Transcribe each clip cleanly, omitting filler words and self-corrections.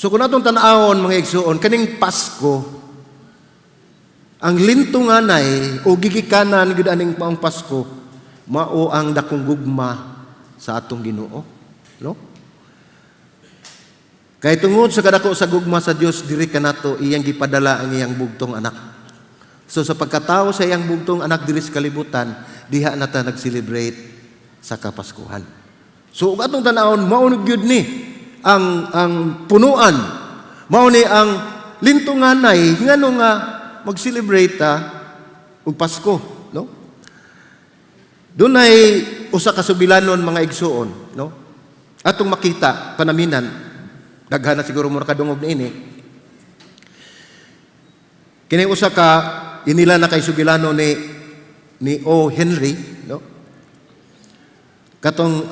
So kung atong tan-awon, mga igsuon, kaning Pasko, ang lintunganay o gigikanan gud aning maong Pasko, mao ang dakong gugma sa atong Ginoo, no? Kay tungod sa kadako sa gugma sa Dios diri kanato, iyang gipadala ang iyang bugtong anak. So sa pagkatao sa iyang bugtong anak diri sa kalibutan, diha na ta nag-celebrate sa Kapaskuhan. So ug atong tan-awon, mao ni gyud ni ang punuan. Mao ni ang lintunganay ngano nga mag-celebrate ta og Pasko, no? Dunay usa ka sugilanon, mga igsuon, no? Atong makita panaminan, daghan na siguro mo nakadungog niini. Kini usa ka inila na kay sugilano ni O. Henry, no? Katong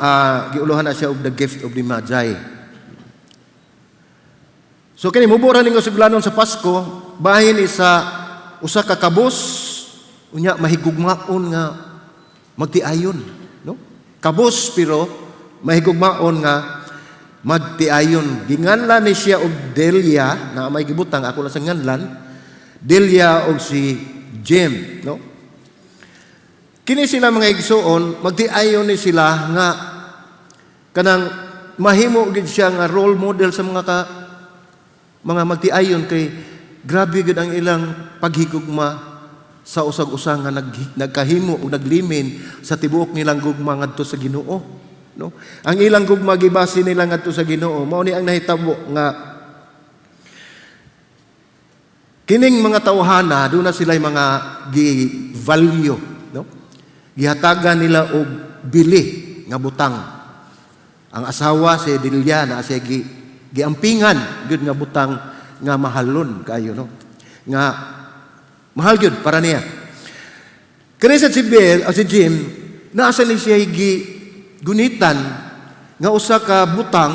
giuluhan na siya og The Gift of the Magi. So kini mubo ra ning sugilanon sa Pasko, bahin ni sa usa ka kabus unya mahigugmaon nga magtiayon, no? Kabus pero mahigugmaon nga magtiayon. Ginganlan ni siya og Delia, na may gibutang ako lang sa nganlan. Delia og si Jim, no? Kini sila, mga igsuon, magtiayon ni sila nga kanang mahimo gid siya nga role model sa mga magtiayon kay grabe gid ang ilang paghigugma sa usag-usa nga nagkahimo o naglimin sa tibuok nilang gugma ngadto sa Ginoo, no? Ang ilang gugma gibase nila ngadto sa Ginoo. Mao ni ang nahitabo nga kining mga tawhana duna sila mga gi-value, no? Gihatagan nila og bili nga butang. Ang asawa, si Delia, na siya giampingan gyud nga butang nga mahalon kayo, no? Nga mahal gyud para niya. Kani sa si Bill o si Jim, naasa ni siya gi gunitan nga usa ka butang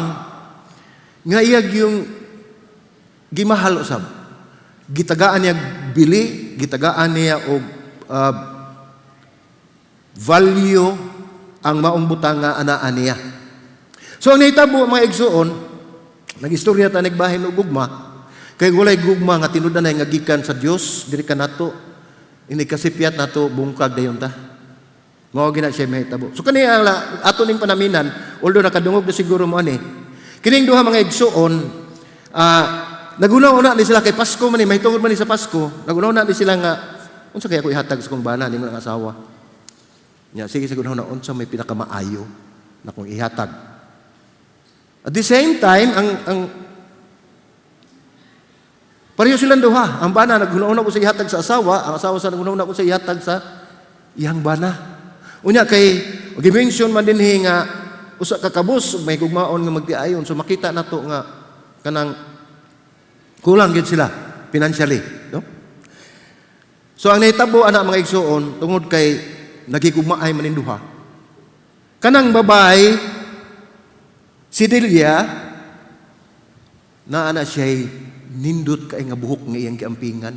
nga iyag yung gimahal usab. Gitagaan niya bili, gitagaan niya og value ang maong butang nga anaa niya. So ang nahitabo, mga igsuon, nag-istorya ta nagbahin og gugma, kay walay gugma nga tinud-anay nga gikan sa Dios diri kanato, ini kasipyat nato, bungkag dayon ta. Mao gina siya mahitabo. So kani ang ato ning panaminan, although nakadungog na siguro mo ani. Kining duha, mga igsuon, naguna-una ni sila kay Pasko man ni, mahitungod man ni sa Pasko, naguna-una ni sila nga unsa kaya ko ihatag sa kong bana nimo ang asawa. Nya sige sa na unsa may pinakamaayo na kung ihatag. At the same time, ang pareho silang duha. Ang bana naghuna-una ko sa ihatag sa asawa, ang asawa sa naghuna-una ko sa ihatag sa iyang bana. Unya kay gi-mention man dinhi nga usa ka kabus ug may gugmaon nga magtiayon. So makita nato nga kanang kulang gyud sila financially, no? So ang nahitabo ana, mga igsuon, tungod kay nagigugmaay man ning duha. Kanang babae, si Delia, naa na siya nindot kay nga buhok nga iyang giampingan.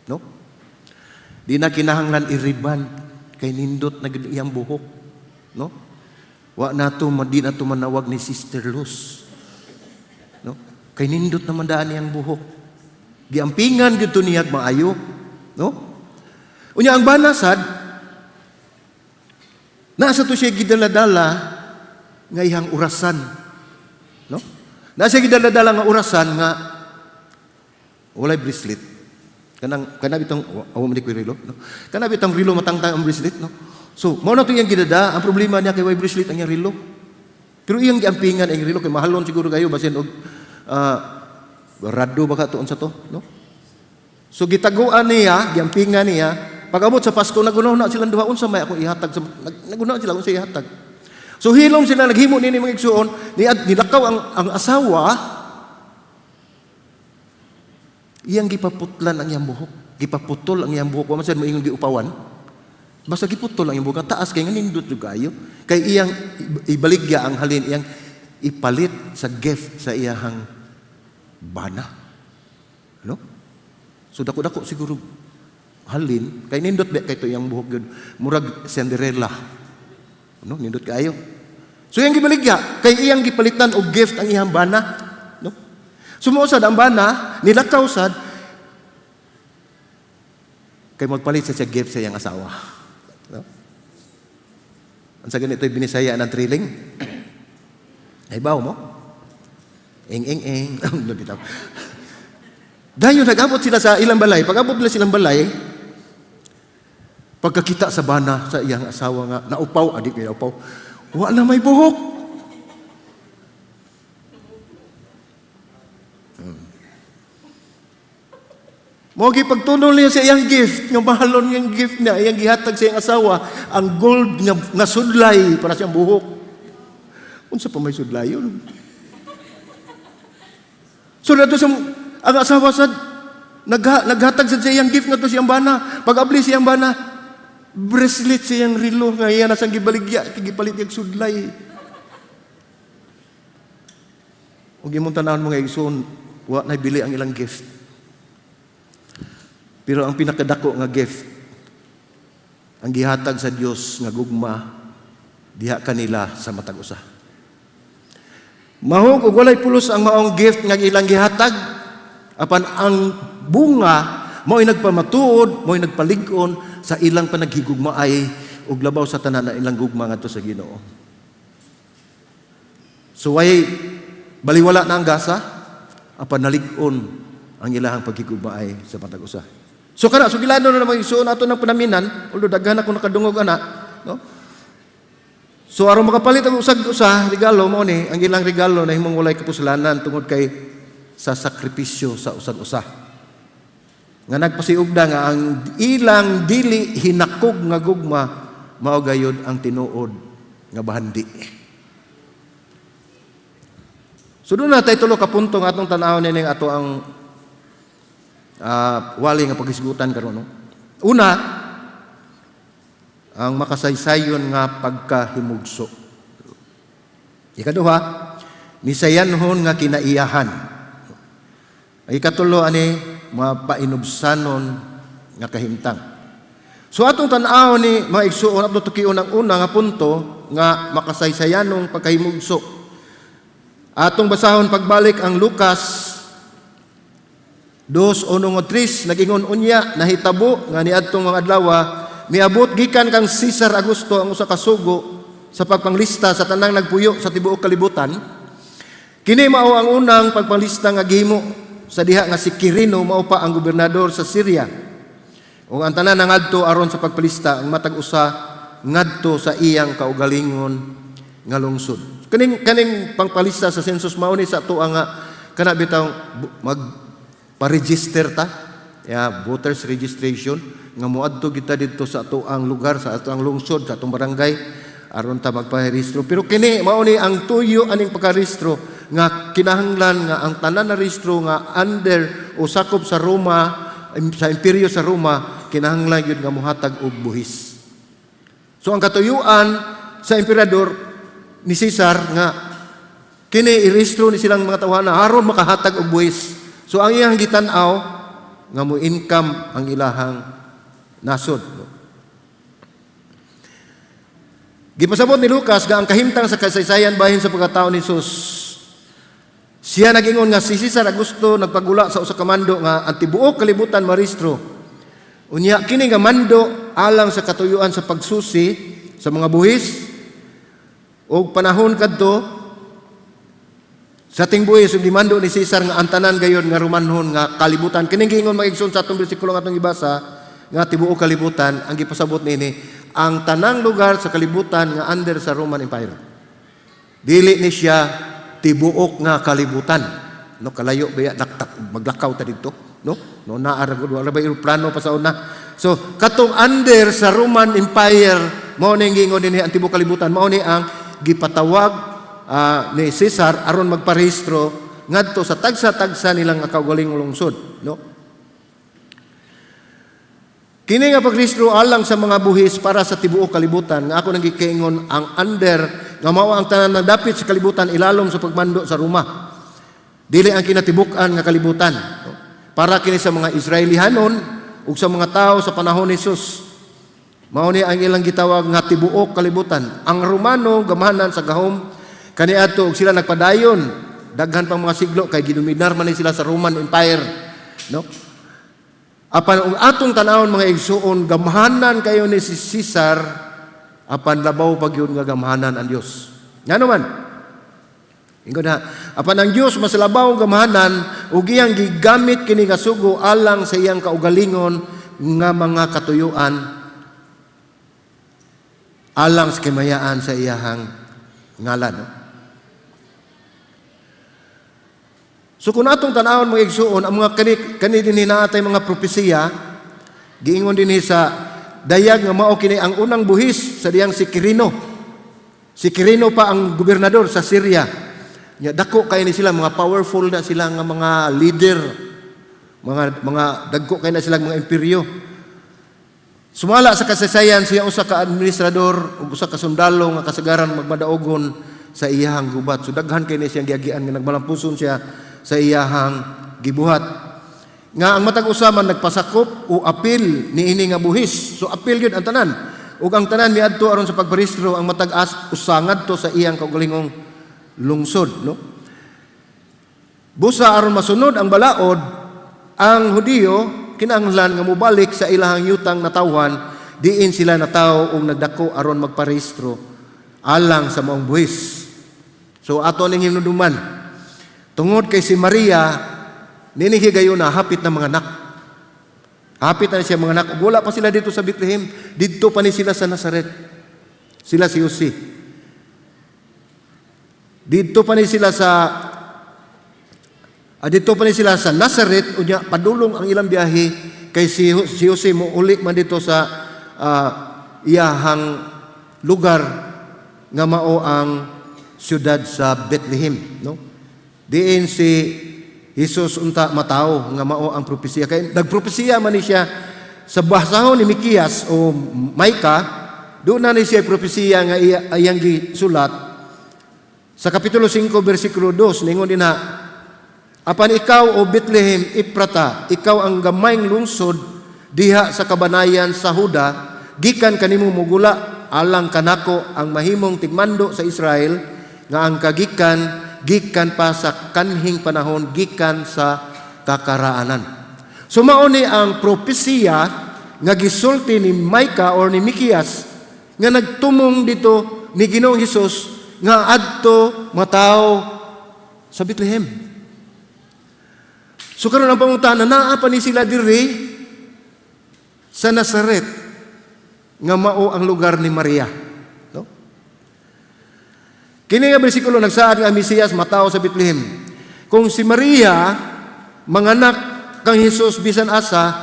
No? Di na kinahanglan i-rebond kay nindot na gid iyang buhok. No? Wa na to, di na to manawag ni Sister Luz. No? Kay nindot naman daan iyang buhok. Giampingan gyud to niya maayo. No? Unya ang bana sad, nasa to siya gidala-dala nga iyang orasan. No? Nasa gidala-dala nga orasan nga walay bracelet. Kanang kana bitong awa man ni relo, no? Kana bitong relo matangtang ang bracelet, no? So, mao na to iyang gidada, ang problema niya kay way bracelet ang iyang relo. Pero iyang giampingan ang relo kay mahalon siguro kayo basin og rado ba ka to, unsa to, no? So gitaguan niya, giampingan niya. Pag-abot sa Pasko, naguna na silang duha, unsa may akong ihatag sa naguna sila unsa ihatag. So hilom sila naghimo nini, mga igsuon, ni nilakaw ang asawa, iyang gipaputlan ang iyang buhok. Gipaputol ang iyang buhok. Wa man siya moingon giupawan. Basta giputol ang iyang buhok. Ang taas kay nga nindot jud kayo. Kay iyang ibaligya ang halin, iyang ipalit sa gift sa iyang bana. No? So dako-dako siguro halin kay nindot ba kay to iyang buhok gyud. Murag Cinderella. No, nindot kaayo. So iyang gibaligya kay iyang gipalitan og gift ang iyang bana, no? Sumuo sad ang bana, nilakaw sad kay magpalit sa siya gift sa iyang asawa. No? Ang sa ganito'y Binisaya ng thrilling. Ay baw mo? Ing, ing, ing. No, bitaw. Dayon, nag-abot sila sa ilang balay. Pag-abot nila silang balay, pagkakita sa bana sa iyang asawa nga, naupaw, adik kay naupaw, wa na may buhok. Mo gipagtunol niya sa iyang gift, nga mahalon niyang gift niya, iyang gihatag sa iyang asawa, ang gold nga sudlay para sa iyang buhok. Unsa pa may sudlay yun? So nato sa ang asawa sad naghatag sad sa iyang gift ngadto sa iyang bana. Pag-abli sa iyang bana, bracelet sa iyang relo nga iya na sang gibaligya, gipalit niyang sudlay. Ug imong tan-awon, mga igsoon, wa na bili ang ilang gift. Pero ang pinakadako nga gift, ang gihatag sa Dios nga gugma diha kanila sa matag usa. Mahog ug walay pulos ang maong gift nga ilang gihatag, apan ang bunga mao'y nagpamatuod, mao'y nagpalig-on sa ilang panaghigugmaay ug labaw sa tanan na ilang gugma ngadto sa Ginoo. So way baliwala na ang gasa, apan nalig-on ang ilahang paghigugmaay sa matag usa. So kana sugilano na naman isuon ato ng panaminan, although daghan ako nakadungog ana, no? So aron makapalit ang usag usa regalo mo ni ang ilang regalo na himong walay kapuslanan tungod kay sa sakripisyo sa usag usa. Nga nagpasiugda nga ang ilang dili hinakog nga gugma mao gayud ang tinuod nga bahandi. So doon na tayo tulo ka punto nga atong tan-awon nining ato ang wali nga paghisgutan karon, no? Una, ang makasaysayon nga pagkahimugso. Ikaduha, nisayanhon nga kinaiyahan. Ang ikatulo ani mapainubsanon nga kahimtang. So atong tan-awon ni mga igsuon, atong tukion ang una nga punto nga makasaysayanong pagkahimugso. Atong basahon pagbalik ang Lucas 2:1-3. Nagingon unya, nahitabo nga niadtong mga adlaw, miabot gikan kang Cesar Augusto ang usa ka sugo sa pagpanglista sa tanang nagpuyo sa tibuok kalibutan. Kini mao ang unang pagpanglista nga gihimo sa diha nga si Quirino mao pa ang gobernador sa Syria. Ug ang tanan nangadto aron sa pagpalista, ang matag usa ngadto sa iyang kaugalingon nga lungsod. Kaning pangpalista sa census mao ni sa ato nga kana bitaw mag pa-register ta, yeah, voters registration, nga moadto kita didto sa ato ang lugar, sa ato ang lungsod, sa atong barangay aron ta magparehistro. Pero kini mao ni ang tuyo aning pagkarehistro nga kinahanglan nga ang tanan na rehistro nga under o sakop sa Roma, sa imperyo sa Roma, kinahanglan gyud nga mohatag og buhis. So ang katuyuan sa emperador ni Caesar nga kini irehistro ni silang mga tawhana aron makahatag og buhis. So ang iyang gitan-aw nga mo income ang ilahang nasod. Gipasabot ni Lucas nga ang kahimtang sa kasaysayan bahin sa pagkatao ni Jesus. Siya nagingon nga si Cesar Augusto nagpagula sa usa ka mando nga ang tibuok kalibutan marehistro. Unya kini nga mando alang sa katuyuan sa pagsusi sa mga buhis og panahon kadto sa ting buhis ug gimando ni Cesar nga ang tanan gayon nga Romanhon nga kalibutan. Kining giingon, mga igsoon, sa atong bersikulo nga atong gibasa nga tibuok kalibutan, ang gipasabot niini ang tanang lugar sa kalibutan nga under sa Roman Empire. Dili ni siya tibuok nga kalibutan. No, kalayo baya naktak maglakaw ta didto, no? No, naa ra gud, wala ba eroplano pa sa una. So katong under sa Roman Empire mao ning giingon dinhi ang tibuok kalibutan, mao ni ang gipatawag ni Cesar aron magparehistro ngadto sa tagsa-tagsa nilang nga kaugalingong lungsod, no? Kini nga pagrehistro alang sa mga buhis para sa tibuok kalibutan nga ako nang gikaingon ang under nga mao ang tanan nga dapit sa kalibutan ilalom sa pagmando sa Roma. Dili ang kinatibuk-an nga kalibutan. No? Para kini sa mga Israelihanon ug sa mga tao sa panahon ni Jesus. Mao ni ang ilang gitawag nga tibuok kalibutan. Ang Romano gamahanan sa gahom kaniadto ug sila nagpadayon Daghan pang mga siglo kay gidominar man ni sila sa Roman Empire, no? Apan ang atong tanawon, mga igsuon, gamhanan kayo ni si Caesar, apan labaw pa gyud nga gamhanan ang Dios. Ngano man? Ingon na, apan ang Dios mas labaw gamhanan ug iyang gigamit kini nga sugo alang sa iyang kaugalingon nga mga katuyuan, alang sa kimayaan sa iyahang ngalan. No? So kung atong tanawon, mga igsuon, ang mga kani kani dinhi naatay mga propesiya, giingon dinhi sa dayag nga mao kini ang unang buhis sa diyang si Quirino. Si Quirino pa ang gobernador sa Syria. Nya dako kay ni sila, mga powerful na sila nga mga leader. Mga dagko kay na sila mga imperyo. Sumala sa kasaysayan, siya usa ka administrador ug usa ka sundalo nga kasagaran magmadaogon sa iyahang gubat. So daghan kay ni siyang giagian nga nagmalampuson siya sa iyahang gibuhat. Nga ang matag usa man nagpasakop o apil niini nga buhis. So apil gyud ang tanan. Ug ang tanan miadto aron sa pagparehistro, ang matag as usa ngadto sa iyang kaugalingong lungsod, no? Busa aron masunod ang balaod, ang Hudiyo kinahanglan nga mobalik sa ilahang yutang natawhan diin sila natawo ug nagdako aron magparehistro alang sa maong buhis. So ato ning hinumduman, tungod kay si Maria nini higayuna hapit na manganak. Hapit na siya manganak. Ug wala pa sila dito sa Bethlehem. Didto pa ni sila sa Nazaret. Sila si Jose. Didto pa ni sila sa Nazaret, unya padulong ang ilang biyahe kay si Jose mo uli man dito sa iyahang lugar nga mao ang siyudad sa Bethlehem, no? Diin si Jesus unta matawo nga mao ang propesiya, kay nagpropesiya man ni siya sa basahon ni Mikias o Micah. Doon na ni siya propesiya nga iyang gisulat sa kapitulo 5 bersikulo 2. Ningon din na, "Apan ikaw, O Bethlehem Eprata, ikaw ang gamayng lungsod diha sa kabanayan sa Huda, gikan kanimo mugula alang kanako ang mahimong tigmando sa Israel nga ang kagikan gikan pa sa kanhing panahon, gikan sa kakaraanan." So mao ni ang propesiya nga gisulti ni Micah or ni Mikias nga nagtumong dito ni Ginoong Hesus nga adto matawo sa Bethlehem. So karon ang pangutana, naa pa ni sila diri sa Nazaret nga mao ang lugar ni Maria. No? Kini nga bersikulo nagsaad nga ang Mesiyas matawo sa Bethlehem. Kung si Maria manganak kang Hesus bisan asa,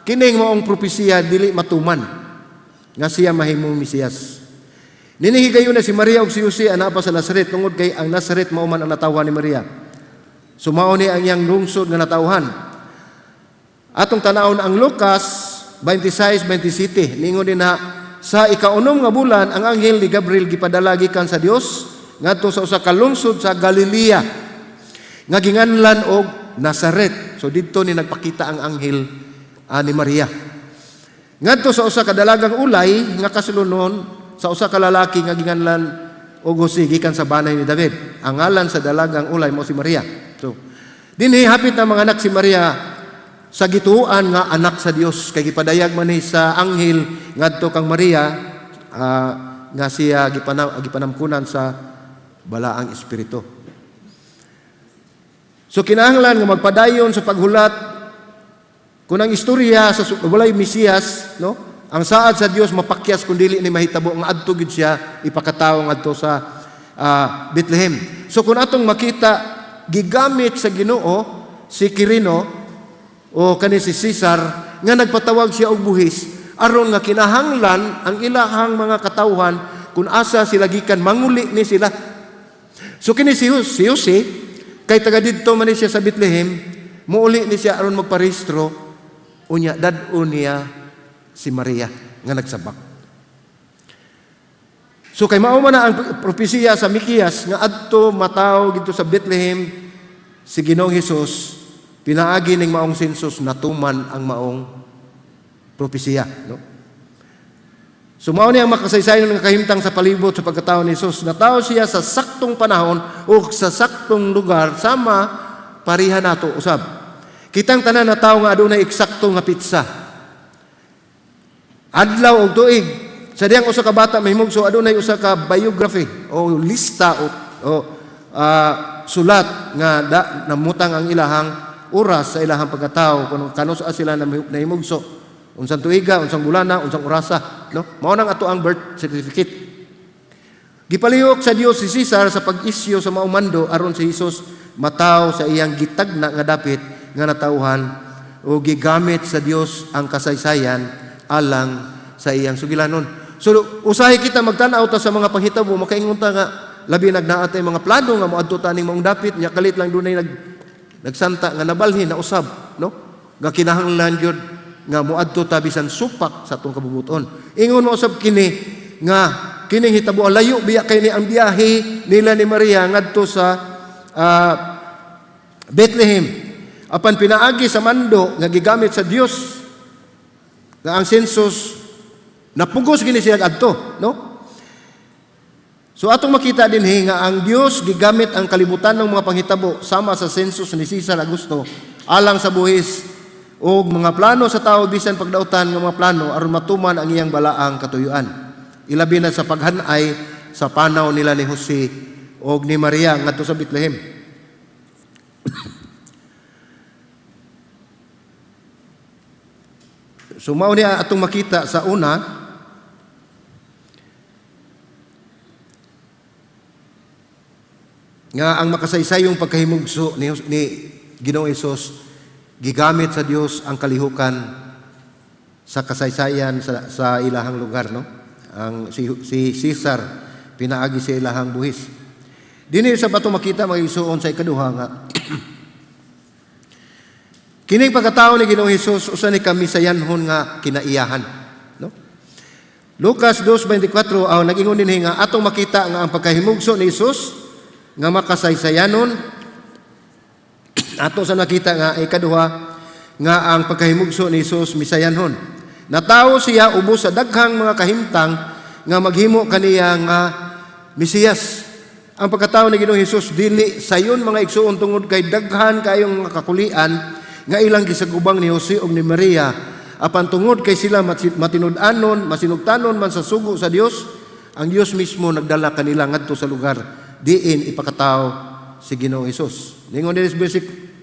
kining maong propesiya dili matuman nga siya mahimong Mesiyas. Nini higayon na si Maria ug si Jose ana pa sa Nazaret tungod kay ang Nazaret mao man ang natawhan ni Maria. So mao ni ang iyang lungsod nga natawhan. Atong tanawon ang Lucas 26:27. Ningon din na sa ikaunom nga bulan ang anghel ni Gabriel gipadala gikan sa Dios ngadto sa usa ka lungsod sa Galilea nga ginganlan og Nazaret. So didto ni nagpakita ang anghel ni Maria. Ngadto sa usa ka dalagang ulay nga kasulunon sa usa ka lalaki nga ginganlan og Jose gikan sa banay ni David. Ang ngalan sa dalagang ulay mao si Maria. So dinhi hapit na manganak si Maria sa gituoan nga anak sa Dios kay gipadayag man ni sa anghel ngadto kang Maria nga siya gipanamkunan sa balaang espiritu. So kinahanglan nga magpadayon sa paghulat kung ang istorya sa walay Mesiyas, no? Ang saad sa Dios mapakyas kung dili ni mahitabo nga adto gid siya ipakatawo ngadto sa Bethlehem. So kung atong makita, gigamit sa Ginoo si Quirino o kani si Caesar nga nagpatawag siya og buhis aron nga kinahanglan ang ilahang mga katawhan kung asa sila gikan manguli ni sila. So kini si Jose kay taga didto man ni siya sa Bethlehem, muuli ni siya aron magparehistro, unya dad-on niya si Maria nga nagsabak. So kay mao man na ang propesiya sa Mikias nga adto matawo didto sa Bethlehem si Ginoong Hesus, pinaagi ning maong census natuman ang maong propesiya, no? So mao ni ang makasaysayan nga kahimtang sa palibot sa pagkatao ni Jesus. Natawo siya sa saktong panahon o sa saktong lugar sama pareha nato usab. Kitang tanan na tawo nga adunay eksakto nga petsa. Adlaw og tuig. Sa diyang usa ka bata mahimugso, adunay usa ka biography o lista o sulat nga da, namutang ang ilahang oras sa ilahang pagkatao kung kanus-a sila nahimugso, unsang tuiga, unsang bulana, unsang orasa, no? Mao nang ato ang birth certificate. Gipalihok sa Dios si Cesar sa pag-isyu sa maong mando aron si Jesus mataw sa iyang gitagna nga dapit nga natawhan, o gigamit sa Dios ang kasaysayan alang sa iyang sugilanon. So usahay kita magtan-aw ta sa mga panghitabo, makaingon ta nga labi nag naa tay mga plano nga moadto ta ning maong dapit nya kalit lang dunay nagsanta nga nabalhin na usab, no, nga kinahanglan gyud nga moadto ta bisan supak sa atong kabubuton. Ingon mo usab kini nga kining hitabo, layo biya kay ni ang biyahe nila ni Maria ngadto sa Bethlehem. Apan pinaagi sa mando nga gigamit sa Dios nga ang census, napugos gini siya adto, no? So atong makita dinhi nga ang Dios gigamit ang kalibutan ng mga panghitabo sama sa census ni Cesar Augusto alang sa buhis og mga plano sa tao, bisan pagdautan nga mga plano, aron matuman ang iyang balaang katuyuan. Ilabi na sa paghanay sa panaw nila ni Jose og ni Maria ngadto sa Bethlehem. So mao niya atong makita sa una nga ang makasaysayong pagkahimugso ni Ginoong Hesus, gigamit sa Dios ang kalihukan sa kasaysayan sa ilahang lugar, no? Ang si Caesar, pinaagi sa ilahang buhis. Dinhi sa bato makita, mga igsuon, sa ikaduha nga kining pagkatao ni Ginoong Hesus usa ni kamisayanhon nga kinaiyahan, no? Lucas 2:24 aw nag-ingon dinhi nga atong makita nga ang pagkahimugso ni Hesus nga makasaysayanon. Ato sa nakita nga ikaduha nga ang pagkahimugso ni Hesus misayanhon. Natawo siya ubos sa daghang mga kahimtang nga maghimo kaniya nga Mesiyas. Ang pagkatao ni Ginoong Hesus dili sayon, mga igsuon, tungod kay daghan kayong mga kakulian nga ilang gisagubang ni Jose ug ni Maria, apan tungod kay sila matinud-anon, masinugtanon man sa sugo sa Dios, ang Dios mismo nagdala kanila ngadto sa lugar diin ipakatao si Ginoong Hesus. Ningon diri sa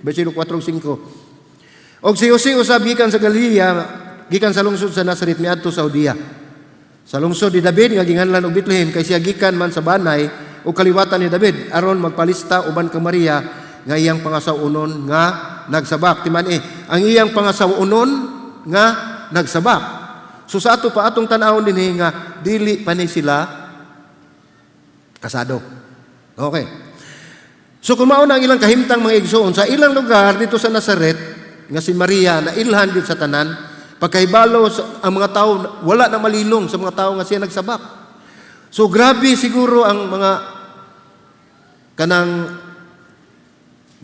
versikulo 4 ug 5. Og si Jose usab gikan sa Galilea, gikan sa lungsod sa Nazaret, miadto sa Judea, sa lungsod ni David nga ginganlan og Bethlehem, kay siya gikan man sa banay ug kaliwatan ni David, aron magpalista uban kang Maria nga iyang pangasaw-onon nga nagsabak. Timan eh, ang iyang pangasaw-onon nga nagsabak. So sa ato pa atong tan-awon dinhi nga dili pa ni sila kasado. Okay. So kung mao na ang ilang kahimtang, mga igsoon, sa ilang lugar dito sa Nazaret, nga si Maria na ilhan gyud sa tanan, pagkahibalo ang mga tao, wala na malilong sa mga tao nga siya nagsabak. So grabe siguro ang mga kanang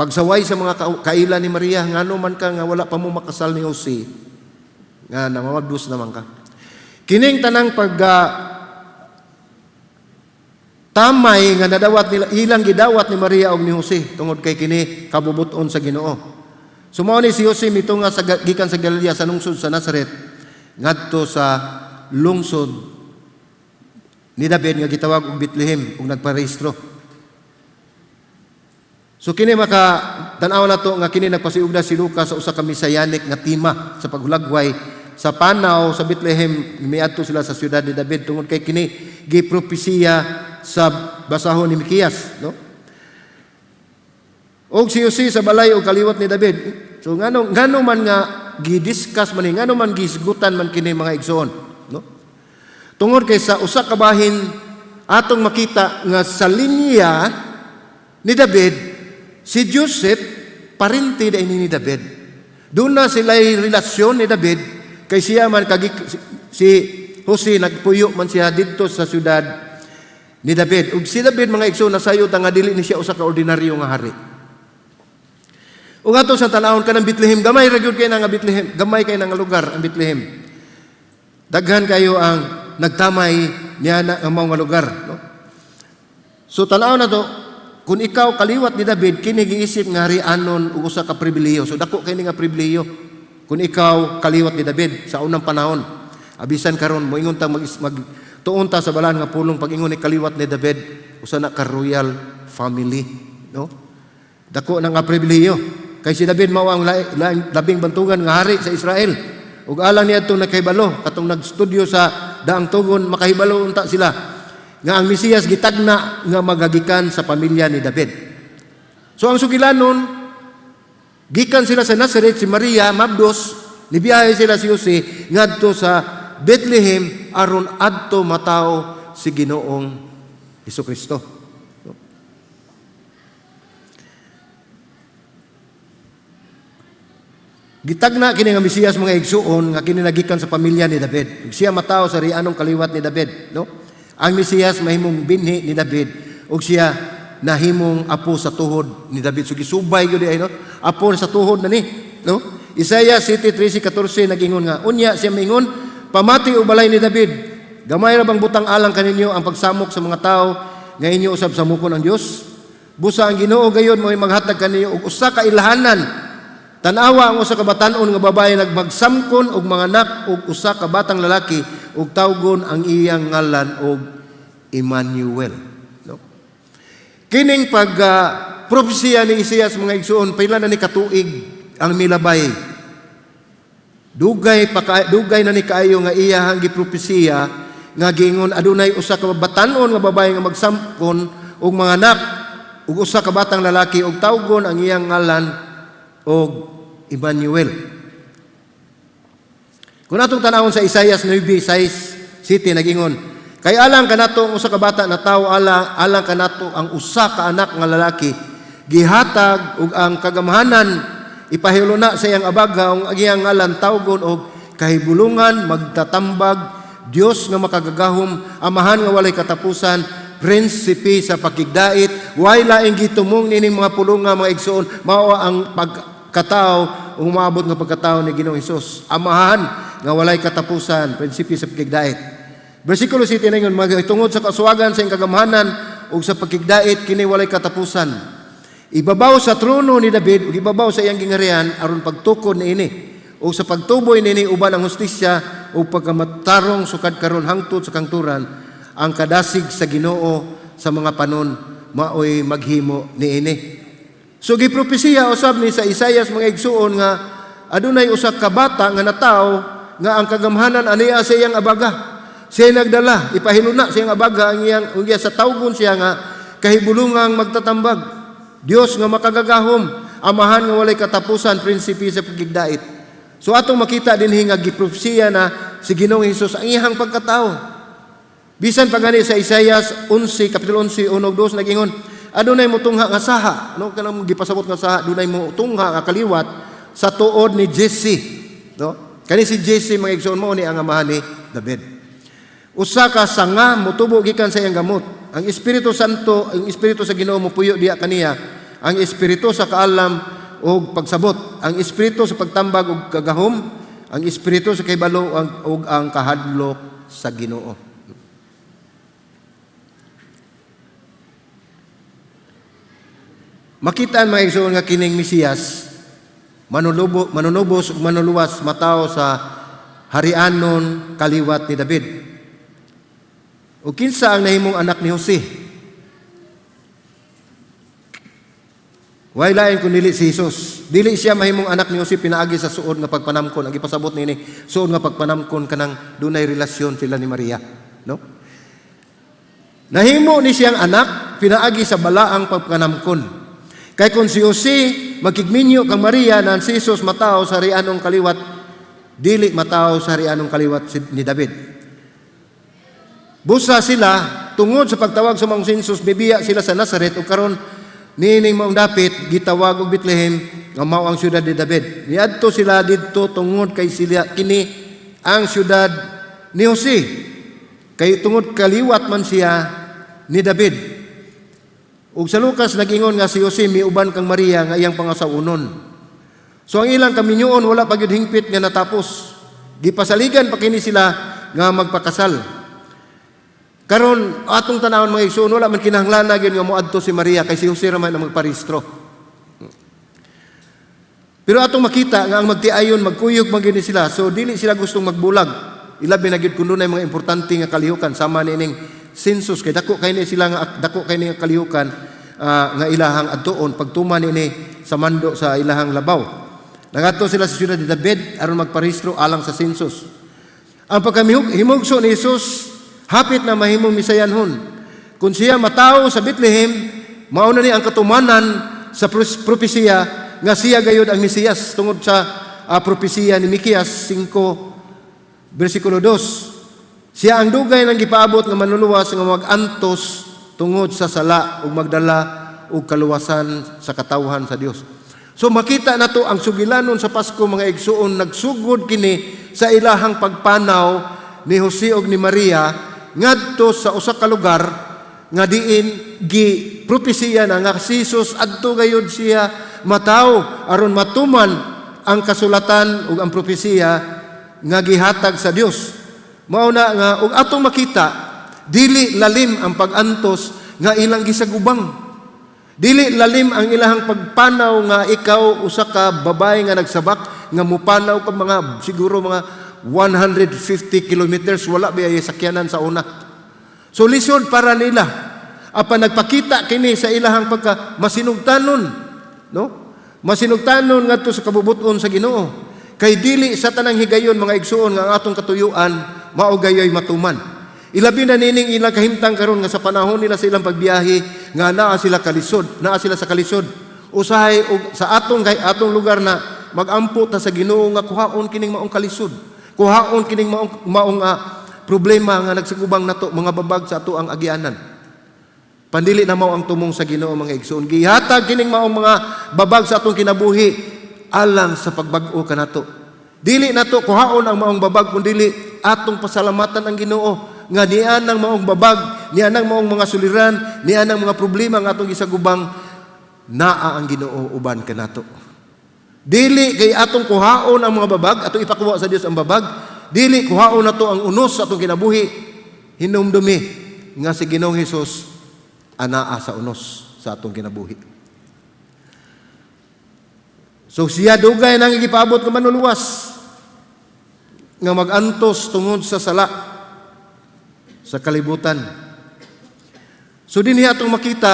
pagsaway sa mga kaila ni Maria, ngano man ka nga wala pa mo makasal ni Jose, nga namamabdos naman ka. Kining tanang pag tamay nga nadawat nila, ilang gidawat ni Maria og ni Jose tungod kay kini kabubuton sa Ginoo. So mao ni si Jose mitunga sa gikan sa Galilea, sa lungsod sa Nazaret, ngadto sa lungsod ni David nga gitawag og Bethlehem ug nagparehistro. So kini maka tan-aw nato nga kini nagpasiugda si Lucas sa usa ka messianic nga tema sa paghulagway sa panaw sa Bethlehem miadto sila sa siyudad ni David, tungod kay kini gipropesiya sa basahon ni Mikias, no? Og si Jose sa balay og kaliwat ni David. So ngano man nga gidiscuss man ni, ngano man gisgutan man kini, mga igsoon, no? Tungod kay sa usa ka bahin atong makita nga sa linya ni David, si Joseph parente dai ni David. Doon na sila'y relasyon ni David kay siya man kagi si Jose nagpuyo man siya didto sa syudad ni David. Ug si David, mga igsoon, nasayo ta nga dili ni siya usa ka ordinaryo nga hari. Ug ato sa tan-awon kanang Bethlehem, gamay ra gyud kay na nga Bethlehem, gamay kay na nga lugar ang Bethlehem. Daghan kayo ang nagtamay niya na ang mga lugar, no? So tan-aw na to, kung ikaw kaliwat ni David, kini giisip nga harianon ug usa ka pribilehiyo. So dako kini nga pribilehiyo kung ikaw kaliwat ni David sa unang panahon. Abisan karon moingon ta mag, mag tuon ta sa balaan nga pulong, pag-ingon ni kaliwat ni David, usa na ka royal family, no? Dako na nga pribilehiyo. Kay si David mao ang labing bantugan nga hari sa Israel. Ug alang niadto nakahibalo, katong nagstudyo sa Daang Tugon, makahibalo unta sila nga ang Mesiyas gitagna nga magagikan sa pamilya ni David. So ang sugilanon, gikan sila sa Nazareth, si Maria mabdos, nibiyahe sila si Jose ngadto sa Bethlehem aron adto matawo si Ginoong Hesukristo. Gitagna kini nga Mesiyas, mga igsuon, nga kini nagikan sa pamilya ni David. Ug siya matawo sa rianong kaliwat ni David, no? Ang Mesiyas mahimong binhi ni David ug siya nahimong apo sa tuhod ni David. So gisubay gyud ay, no? Apo sa tuhod na ni, no? Isaiah 7:13 14 nagingon nga unya siya mingon, "Pamati o balay ni David, gamay ra bang butang alang kaninyo ang pagsamok sa mga tawo nga inyo usab samukon ang Dios? Busa ang Ginoo gayud mo'y maghatag kaninyo og usa ka ilhanan. Tan-awa ang usa ka batan-on nga babae nagmagsamkon og manganak og usa ka batang lalaki ug tawgon ang iyang ngalan og Emmanuel." No? Kining pag propesiya ni Isaias, mga igsuon, pila na ni katuig ang milabay. Dugay pa dugay na ni kaayo nga iyahang gipropesiya nga giingon adunay usa ka batan-on nga babae nga magsamkon og manganak og usa ka batang lalaki ug tawgon ang iyang ngalan og Emmanuel. Kung atong tanawon sa Isaiah 9:6 City nagingon, "Kay alang kanato ang usa ka bata na tawo, alang kanato ang usa ka anak nga lalaki gihatag, ug ang kagamhanan ipahiulo na sa iyang abaga, ug ang iyang ngalan tawgon og Kahibulungan, Magtatambag, Dios nga Makagagahom, Amahan nga Walay Katapusan, Prinsipe sa Pakigdait." Way laing gitumong nining mga pulunga, mga igsuon, mao ang pagkatao, umaabot nga pagkatao ni Ginoong Hesus. Amahan nga Walay Katapusan, Prinsipe sa Pakigdait. Versikulo 7 na yun, "Tungod sa kasuwagan sa iyang kagamhanan ug sa pakigdait kini walay katapusan. Ibabaw sa trono ni David ug ibabaw sa iyang gingharian aron pagtukod niini ug sa pagtuboy niini uban ang hustisya ug pagkamatarong sukad karon hangtod sa kangturan. Ang kadasig sa Ginoo sa mga panon maoy maghimo niini." So gipropesiya usab ni sa Isaias, mga igsuon, nga adunay usa ka bata nga natawo nga ang kagamhanan ania sa iyang abaga. Siya nagdala, ipahiluna sa iyang abaga ang iyang unya sa tawgon siya nga Kahibulungang Magtatambag, Dios nga Makagagahom, Amahan nga Walay Katapusan, Prinsipe sa Pagigdait. So atong makita dinhi nga gipropesiya na si Ginoong Hesus ang iyang pagkatao. Bisan pa gani sa Isaias 11, kapitulo 11, 1 ug 2 nagingon, adunay motungha nga saha, no, kanang gipasabot nga saha, dunay motungha nga kaliwat sa tuod ni Jesse, no? Kani si Jesse, mga igsoon, mao ni ang amahan ni David. "Usa ka sanga motubo gikan sa iyang gamot. Ang Espiritu Santo, ang Espiritu sa Ginoo mopuyo diha kaniya, ang espiritu sa kaalam ug pagsabot, ang espiritu sa pagtambag ug kagahom, ang espiritu sa kahibalo ug ang kahadlok sa Ginoo." Makita, mga igsoon, nga kining Mesiyas manunubos ug manuluwas matawo sa harianon kaliwat ni David. O kinsa ang nahimong anak ni Jose? Way lain kun dili si Jesus. Dili siya mahimong anak ni Jose pinaagi sa suod nga pagpanamkon. Ang gipasabot niini suod nga pagpanamkon, kanang dunay relasyon sila ni Maria, no? Nahimo ni siyang anak pinaagi sa balaang pagpanamkon. Kay kung si Jose magkigminyo kang Maria na si Jesus matawo sa rianong kaliwat, dili matawo sa rianong kaliwat ni David. Busa sila, tungod sa pagtawag sa mga census, bibiya sila sa Nazaret ug karon niining maong dapit gitawag og Bethlehem nga mao ang syudad ni David. Niadto sila didto tungod kay sila kini ang syudad ni Jose. Kay tungod kaliwat man siya ni David. Ug sa Lucas nagingon nga si Jose miuban kang Maria nga iyang pangasawonon. So ang ilang kaminyoon wala pa gyud hingpit nga natapos. Gipasaligan pa kini sila nga magpakasal. Karon atong tanawon, mga igsoon, wala man kinahanglan gyud nga moadto si Maria kay si Jose ra man ang magparehistro. Pero atong makita nga ang magtiayon, magkuyog man gyud ni sila, so dili sila gustong magbulag. Ilabi na gyud kun dunay mga importante nga kalihukan sama niining census kay dako kay ni sila nga dako kay ni nga kalihukan nga ilahang adtuon pagtuman niini sa mando sa ilahang labaw. Nangadto sila sa siyudad ni David aron magparehistro alang sa census. Ang pagkamihimugso ni Jesus hapit na mahimong Mesiyanhon. Kung siya matawo sa Bethlehem, mao na ni ang katumanan sa propesiya nga siya gayud ang Mesiyas tungod sa propesiya ni Miqueas 5 bersikulo 2. Siya ang dugay nang gipaabot nga manluluwas nga mag-antos tungod sa sala ug magdala og kaluwasan sa katawhan sa Dios. So makita nato ang sugilanon sa Pasko, mga igsuon, nagsugod kini sa ilahang pagpanaw ni Jose ug ni Maria ngadto sa usa ka lugar nga diin gi propesiya na nga si Jesus adto gayud siya matawo aron matuman ang kasulatan ug ang propesiya nga gihatag sa Dios. Mao na nga ug atong makita, dili lalim ang pag-antos nga ilang gisagubang. Dili lalim ang ilahang pagpanaw nga ikaw usa ka babae nga nagsabak nga mupanaw ka mga siguro mga 150 kilometers, wala ba sakyanan sa una. So lisod para nila. Apan nagpakita kini sa ilahang pagka masinugtanon, no? Masinugtanon ngadto sa kabubut-on sa Ginoo. Kay dili sa tanang higayon, mga igsuon, nga ang atong katuyuan mao gayoy matuman. Ilabi na nining ilang kahimtang karon nga sa panahon nila sa ilang pagbiyahe nga naa sila kalisod, naa sila sa kalisod. Usahay og sa atong kay atong lugar na magampo ta sa Ginoo nga kuhaon kining maong kalisod. Kuhaon kining maong problema nga nagsagubang nato, mga babag sa ato ang agianan. Pandili na mao ang tumong sa Ginoo, mga igsoon. Gihatag kining maong mga babag sa atong kinabuhi alang sa pagbag-o kanato. Dili nato kuhaon ang maong babag kun dili atong pasalamatan ang Ginoo nga nian ang maong babag, nian ang maong mga suliran, nian ang mga problema nga atong gisagubang, naa ang Ginoo uban kanato. Dili kay atong kuhaon ang mga babag, atong ipakuha sa Dios ang babag. Dili kuhaon nato ang unos sa atong kinabuhi. Hinumdumi nga si Ginoong Hesus anaa sa unos sa atong kinabuhi. So siya dugay nang gipaabot nga manluluwas nga magantos tungod sa sala sa kalibutan. So dinhi atong makita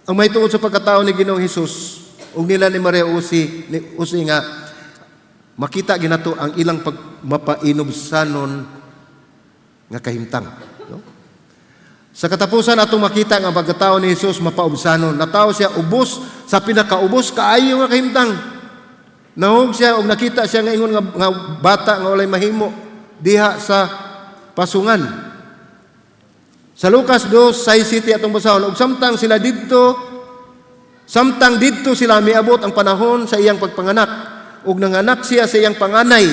ang may tungod sa pagkatao ni Ginoong Hesus ug nila ni Maria Usi ni Usi nga makita ginato ang ilang pagmapainubsanon nga kahimtang, no? Sa katapusan, atong makita nga ang pagkatao ni Jesus mapaubsanon. Natawo siya ubos sa pinakaubos kaayo nga kahimtang. Nahog siya og nakita siya nga ingon nga bata nga walay mahimo diha sa pasungan. Sa Lucas 2:6 atong basahon, ug samtang didto sila, miabot ang panahon sa iyang pagpanganak ug nanganak siya sa iyang panganay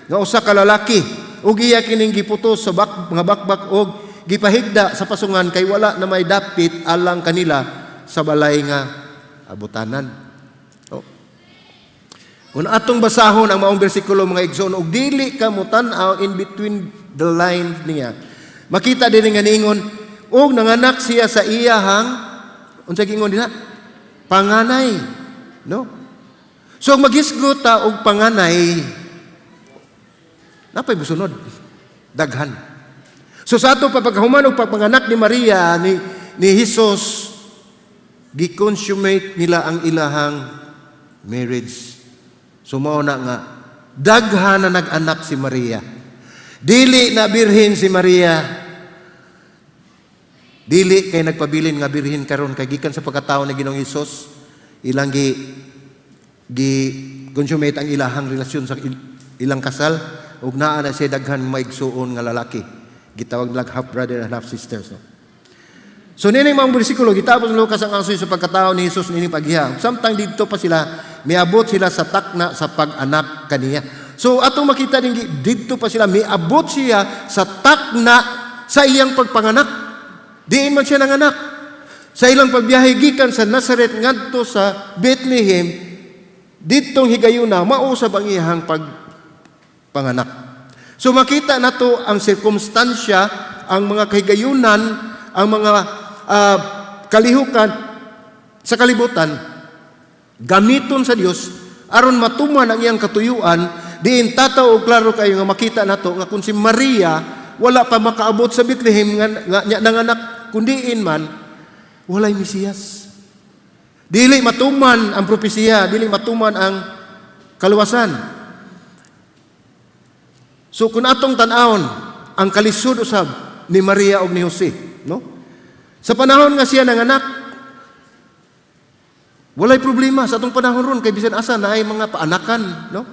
nga usa ka lalaki ug iya kining giputos sa mga bakbak og gipahigda sa pasungan kay wala na may dapit alang kanila sa balay nga abutanan. Oh. Kung atong basahon ang maong bersikulo, mga igsoon, og dili ka motan-aw in between the lines niya, makita din nga niingon og nanganak siya sa iyahang, unsa giingon dinha? Panganay, no? So maghisgot ta og panganay, napay musunod daghan. So sa ato pa pagkahuman og pagpanganak ni Maria ni Jesus, gi-consummate nila ang ilahang marriage. So mao na nga daghan na nag-anak si Maria. Dili na birhen si Maria. Dili kay nagpabilin nga birhen karon kay gikan sa pagkatao ni Ginoong Hesus ilang gi consummate ang ilahang relasyon sa ilang kasal ug naa na siya daghan maigsuon nga lalaki. Gitawag nila half brother and half sisters. No? So nining mga bersikulo, gitapos ni Lucas ang asoy sa pagkatao ni Jesus nining paghiya. Samtang didto pa sila, miabot sila sa takna sa pag-anak kaniya. So atong makita din, didto pa sila, miabot siya sa takna sa iyang pagpanganak. Diin man siya nanganak. Sa ilang pagbiyahe gikan sa Nazaret ngadto sa Bethlehem, ditong higayuna mausab ang iyang pagpanganak. So makita nato ang sirkumstansya, ang mga kahigayunan, ang mga kalihukan sa kalibutan, gamiton sa Dios aron matuman ang iyang katuyuan, diin tataw og klaro kayo nga makita nato nga kung si Maria wala pa makaabot sa Bethlehem nga nya nanganak, kundiin man walay Mesiyas. Dili matuman ang propesiya, dili matuman ang kaluwasan. So kung atong tan-awon ang kalisod usab ni Maria ug ni Jose, no? Sa panahon nga siya nanganak, walay problema sa atong panahon ron kay bisan asa naay mga paanakan, no?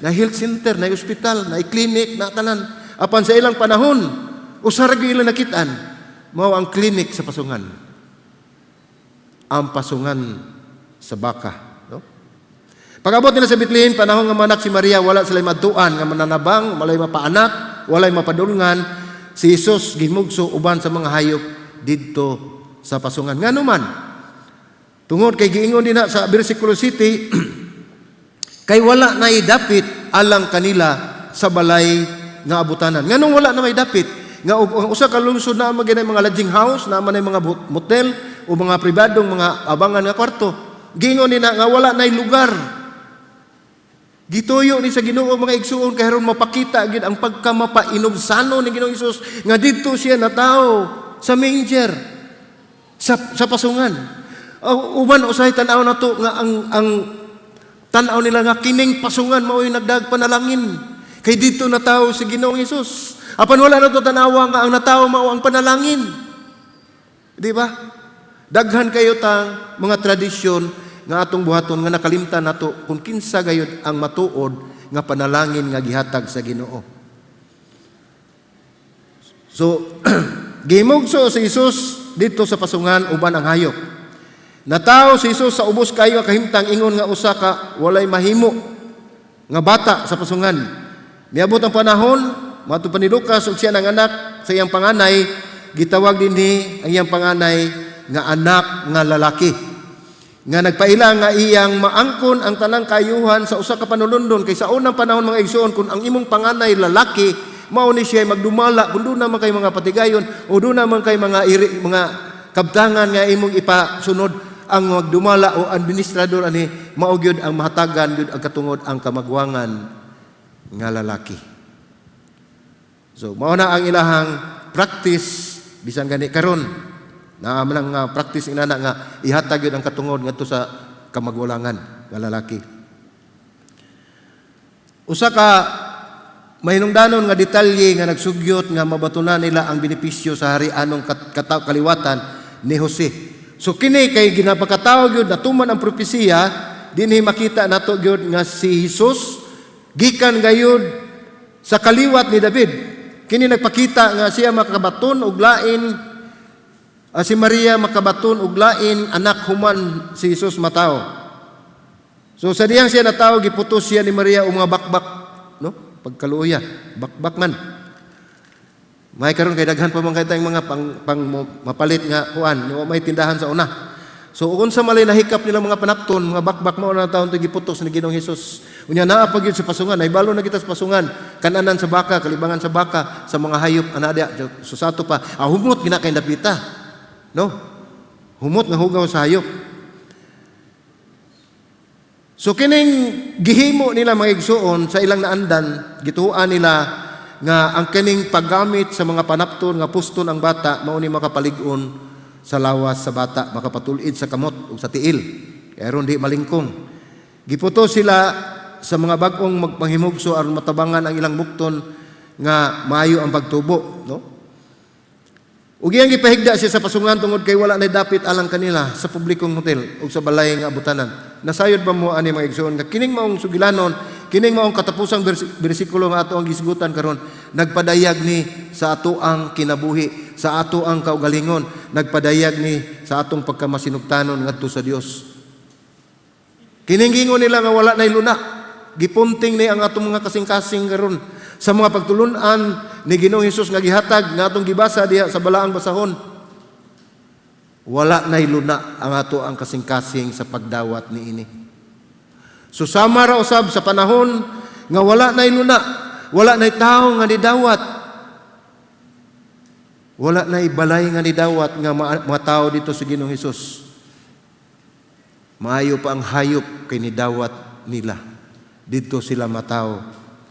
Na health center, na ospital, na clinic, na tanan. Apan sa ilang panahon, usa ra gyud ilang nakitaan, mao ang clinic sa pasungan. Ang pasungan sa baka, no? Pag-abot nila sa Bethlehem, panahon nga manak si Maria, wala sila madtuan nga mananabang, walay mapaanak, walay mapadulngan. Si Jesus gimugso uban sa mga hayop didto sa pasungan. Ngano man? Tungod kay giingon dinha sa versikulo 7, kay wala na dapit alang kanila sa balay nga abutanan. Nganong wala na may dapit? Nga ang usa ka lungsod na man mga lodging house, na man mga motel o mga pribadong mga abangan nga kwarto. Giingon nila nga wala na lugar. Gituyo ni sa Ginoo, mga igsuon, kay aron mapakita gid ang pagkamapainubsano ni Ginoong Hesus nga didto siya natawo sa manger, sa pasungan. Uban usahay tan-aw nato nga ang tan-aw nila nga kining pasungan mao'y nagdag panalangin. Kay didto natawo si Ginoong Hesus. Apan wala nato tanawa nga ang natawo mao ang panalangin. Di ba? Daghan kayo tang mga tradisyon nga atong buhaton nga nakalimtan nato kung kinsa gayud ang matuod nga panalangin nga gihatag sa Ginoo. So, gimugso si Jesus didto sa pasungan uban ang hayop. Natawo si Jesus sa ubos kayo nga kahimtang, ingon nga usa ka walay mahimo nga bata sa pasungan. Miabot ang panahon, matud pa ni Lucas, ug siya nanganak sa iyang panganay, gitawag dinhi ang iyang panganay nga anak nga lalaki. Nga nagpaila nga iyang maangkon ang tanang kayuhan sa usa ka panulundon, kay sa unang panahon, mga igsoon, kung ang imong panganay lalaki, mao ni siya magdumala kung doon naman kay mga patigayon o doon naman kay mga iri, mga kabtangan nga imong ipasunod, ang magdumala o administrador ani mao gyud ang mahatagan gyud ang katungod ang kamagwangan nga lalaki. So mao na ang ilahang practice. Bisan gani karon naa man ang practice inana nga ihatag gyud ang katungod ngadto sa kamagwalangan nga lalaki. Usa ka mahinungdanon nga detalye nga nagsugyot nga mabatunan nila ang benepisyo sa hari-anong kaliwatan ni Jose. So kini kay ginapakatawo gyud natuman ang propesiya, dinhi makita nato gyud nga si Jesus gikan gayud sa kaliwat ni David. Kini nagpakita nga siya makabaton og lain, si Maria makabaton og lain anak human si Jesus matawo. So sa diyang siya natawo, giputos siya ni Maria og mga bakbak, no? Pagkaluoya, bakbak man. May karon kay daghan pa man kay tayong mga pang mapalit nga kuan, wa may tindahan sa una. So unsa malay nahikap nila mga panapton, mga bakbak, mao na taon giputos ni Ginoong Hesus. Unya naa pa gyud sa pasungan, nahibalo na kita sa pasungan, kananan sa baka, kalibangan sa baka, sa mga hayop ana diya. So sa ato pa, humot gina kay dapita. No? Humot nga hugaw sa hayop. So kining gihimo nila, mga igsuon, sa ilang naandan, gituan nila nga ang kining paggamit sa mga panapton nga puston ang bata mao ni makapalig-on sa lawas sa bata, makapatul-id sa kamot ug sa tiil. Kaya aron di malingkong. Giputo sila sa mga bag-ong magpanghimugso aron matabangan ang ilang bukton nga maayo ang pagtubo, no? Ug iyang gipahigda siya sa pasungan tungod kay wala na dapit alang kanila sa publikong hotel ug sa balay nga abutanan. Nasayod ba mo ani, mga igsoon, nga kining maong sugilanon, kining maong katapusang bersikulo nga ato ang gisgutan karon, nagpadayag ni sa ato ang kinabuhi, sa ato ang kaugalingon, nagpadayag ni sa atong pagkamasinugtanon ngadto sa Dios? Kining gingon nila nga wala nay luna, gipunting ni ang atong mga kasing-kasing karon sa mga pagtulunan ni Ginoong Hesus nga gihatag nga atong gibasa diha sa balaang basahon. Wala nay luna ang ato ang kasing-kasing sa pagdawat niini. So sama ra usab sa panahon nga wala nay luna, wala nay tawo nga nidawat. Wala na balay nga nidawat nga matao didto sa Ginoong Hesus. Maayo pa ang hayop kay nidawat nila. Didto sila matao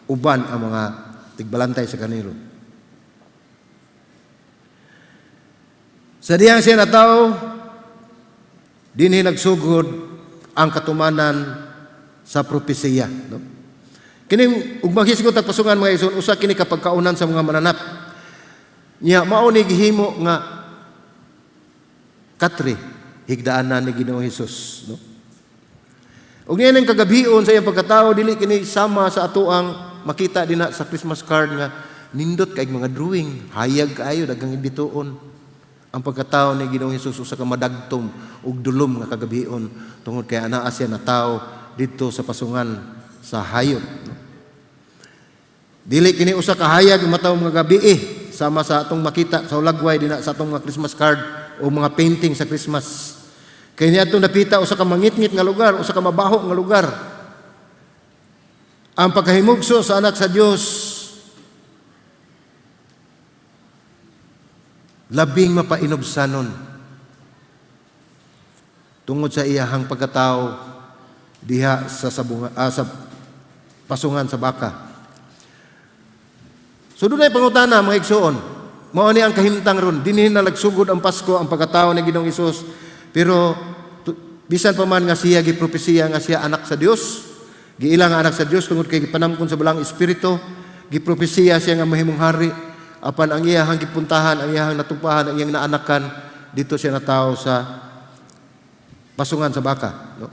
uban ang mga tigbalantay sa karnero. Sa diyang siya natawo, dinhi nagsugod ang katumanan sa propesiya. No? Kining ug maghisgot ang pasungan, mga igsoon, usa kini kapagkaunan sa mga mananap. Nya mao ni gihimo nga katre higdaanan ni Ginoong Hesus, no? Ug niya ning kagabion sa iyang pagkatao, dili kini sama sa atoang makita dinha sa Christmas card nga nindot kay mga drawing, hayag kaayo, daghang bituon. Ang pagkatao ni Ginoong Hesus usa ka madagtom ug dulom nga kagabion tungod kay anaa siya natawo didto sa pasungan sa hayop. No? Dili kini usa ka hayag nga matawo mga gabi sama sa atong makita sa hulagway dinha sa atong mga Christmas card o mga painting sa Christmas. Kay niadtong dapita usa ka mangitngit nga lugar, usa ka mabaho nga lugar. Ang pagkahimugso sa anak sa Dios labing mapainubsanon tungod sa iyahang pagkatao diha sa sabunga, sa pasungan sa baka. So dunay pangutana, mga igsuon. Mao ni ang kahimtang ron. Dinhi na nagsugod ang Pasko, ang pagkatao ni Ginoong Hesus. Pero bisan pa man nga siya gipropesiya nga siya anak sa Dios, giila nga anak sa Dios tungod kay gipanamkon sa Balaang Espiritu, gipropesiya siya nga mahimong hari, apan ang iyahang gipuntahan, ang iyahang natupahan, ang iyang naanakan, didto siya natawo sa pasungan sa baka. No?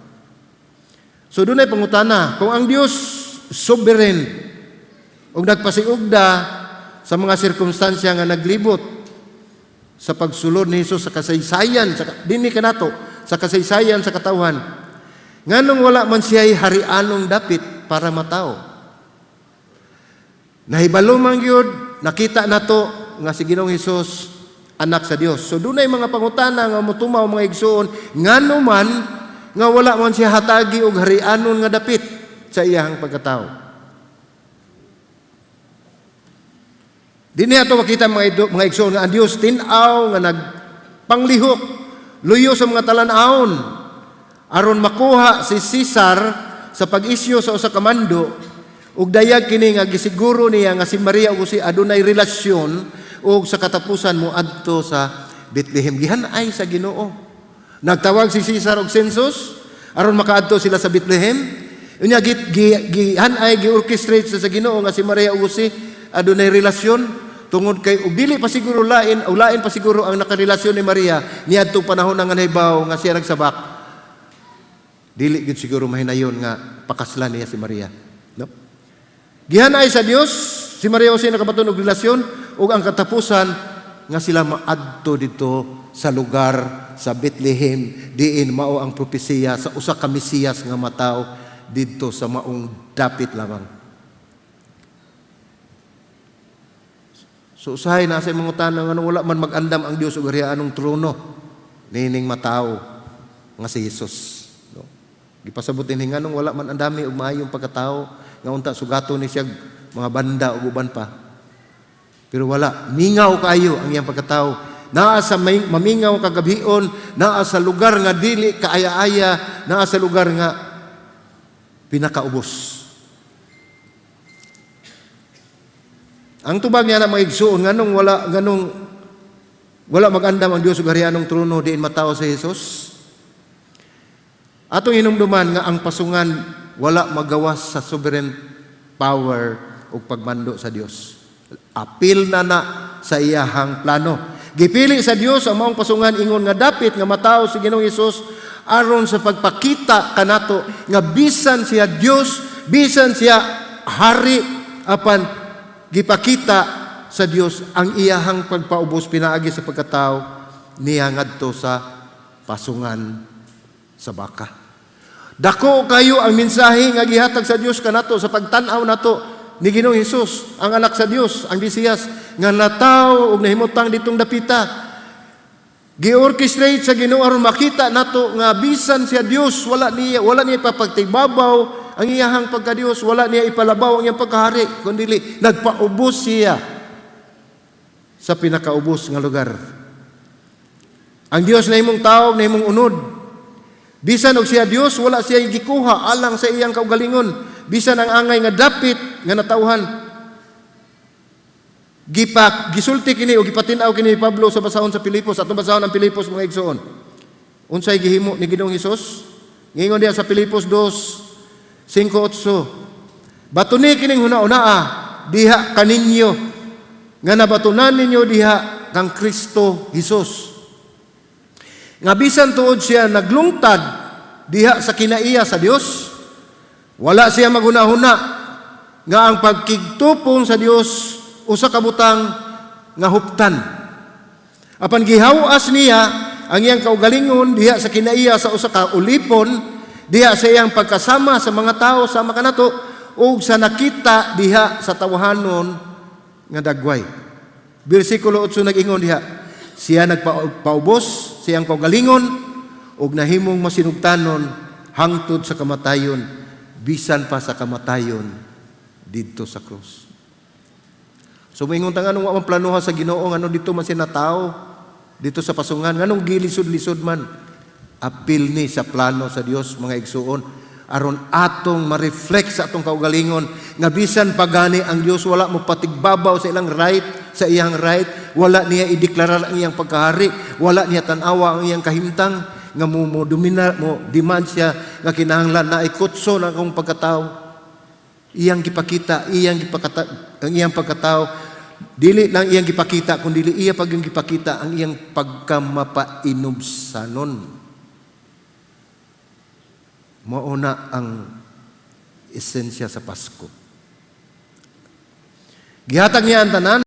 So dunay pangutana, kung ang Dios sovereign ug nagpasiugda sa mga sirkumstansya nga naglibot sa pagsulod ni Hesus sa kasaysayan sa dinhi kanato sa kasaysayan sa katawhan, nganong wala man siya harianong dapit para matao? Nahibalo man gyud, nakita nato nga si Ginoong Hesus anak sa Dios. So dunay mga pangutana nga motumaw, mga igsuon, ngano man nga wala man siya hatagi og harianon nga dapit sa iyang pagkatao. Dinhi ato makita, mga igsoon, nga ang Dios tin-aw nga nagpanglihok luyo sa mga talan-awon aron makuha si Cesar sa pag-isyu sa usa ka mando ug dayag kini nga gisiguro niya nga si Maria ug si adunay relasyon ug sa katapusan mo adto sa Bethlehem. Gihan-ay sa Ginoo. Nagtawag si Cesar og census aron makaadto sila sa Bethlehem. Unya gihan-ay, gi-orchestrate sa Ginoo nga si Maria ug si adunay relasyon tungod kay ug dili pa siguro lain o lain pa siguro ang nakarelasyon ni Maria niadtong panahon nga nahibaw nga siya nagsabak. Dili gyud siguro mahinayon nga pakaslan niya si Maria, no? Gihanay sa Dios si Maria Jose nakabaton og relasyon ug ang katapusan nga sila maadto didto sa lugar sa Bethlehem diin mao ang propesiya sa usa ka Mesiyas nga matawo didto sa maong dapit lamang. So usahay na sa mga tanang ano, wala man mag-andam ang Dios og anong trono nining matawo nga si Jesus. No? Gipasabot dinhi nganong wala man andami og maayong pagkatao nga unta sugaton ni siya mga banda ug uban pa. Pero wala, mingaw kayo ang iyang pagkatao. Naa sa mamingaw kagabion, naa sa lugar nga dili kaaya-aya, naa sa lugar nga pinakaubos. Ang tubag niya na mga igsuon, nganong wala mag-andam ang Dios og harianong trono diin matawo si Jesus? Atong hinumduman nga ang pasungan wala magawas sa sovereign power ug pagmando sa Dios. Apil na na sa iyahang plano. Gipili sa Dios ang maong pasungan ingon nga dapit nga matawo si Ginoong Hesus aron sa pagpakita kanato nga bisan siya Dios, bisan siya hari, apan gipakita sa Dios ang iyahang pagpaubos pinaagi sa pagkatao niya ngadto sa pasungan sa baka. Dako kayo ang mensahe nga gihatag sa Dios kanato sa pagtan-aw nato ni Ginoong Hesus, ang anak sa Dios, ang Mesiyas nga natawo ug nahimutang ditong dapita. Gi-orchestrate sa Ginoo aron makita nato nga bisan siya Dios, wala niya ipapagtigbabaw ang iyahang pagka-Dios, wala niya ipalabaw ang iyang pagkahari, kundi nagpaubos siya sa pinakaubos nga lugar. Ang Dios nahimong tao, nahimong unod. Bisan og siya Dios, wala siya gikuha alang sa iyang kaugalingon. Bisan ang angay nga dapit nga natawhan. Gipa gisulti kini o gipatin-aw kini ni Pablo sa basahon sa Pilipos. Atong basahon ang Pilipos, mga igsoon. Unsay gihimo ni Ginoong Hesus? Ngingon diha sa Pilipos 2:5-8. "Batuni kining huna-hunaa diha kaninyo nga nabatunan ninyo diha kang Kristo Hesus. Nga bisan tuod siya naglungtad diha sa kinaiya sa Dios, wala siya maghuna-huna nga ang pagkigtupong sa Dios usa ka butang nga huptan. Apan gihawas niya ang iyang kaugalingon diha sa kinaiya sa usa ka ulipon, diha sa iyang pagkasama sa mga tao sama kanato ug sa nakita diha sa tawahanon nga dagway." Bersikulo 8 nag-ingon diha, "Siya nagpaubos sa iyang kaugalingon ug nahimong masinugtanon hangtod sa kamatayon, bisan pa sa kamatayon didto sa krus." So moingon ta, nganong wa man planoha sa Ginoo, ngano dito man siya natao dito sa pasungan, nganong gilisod-lisod man? Apil ni sa plano sa Dios, mga igsuon, aron atong ma-reflect sa atong kaugalingon nga bisan pagani ang Dios wala mo patigbabaw sa ilang right, sa iyang right, wala niya ideklarar ang iyang pagkahari, wala niya tan-awa ang iyang kahimtang nga mo domina, mo demand siya nga kinahanglan na ikutso na akong pagkatao. Iyang gipakita, iyang gipakata ang iyang pagkatao. Dili lang iyang gipakita, kundi iya pag yung gipakita ang iyang pagkamapainubsanon. Mao na ang esensya sa Pasko. Gihatag niya ang tanan.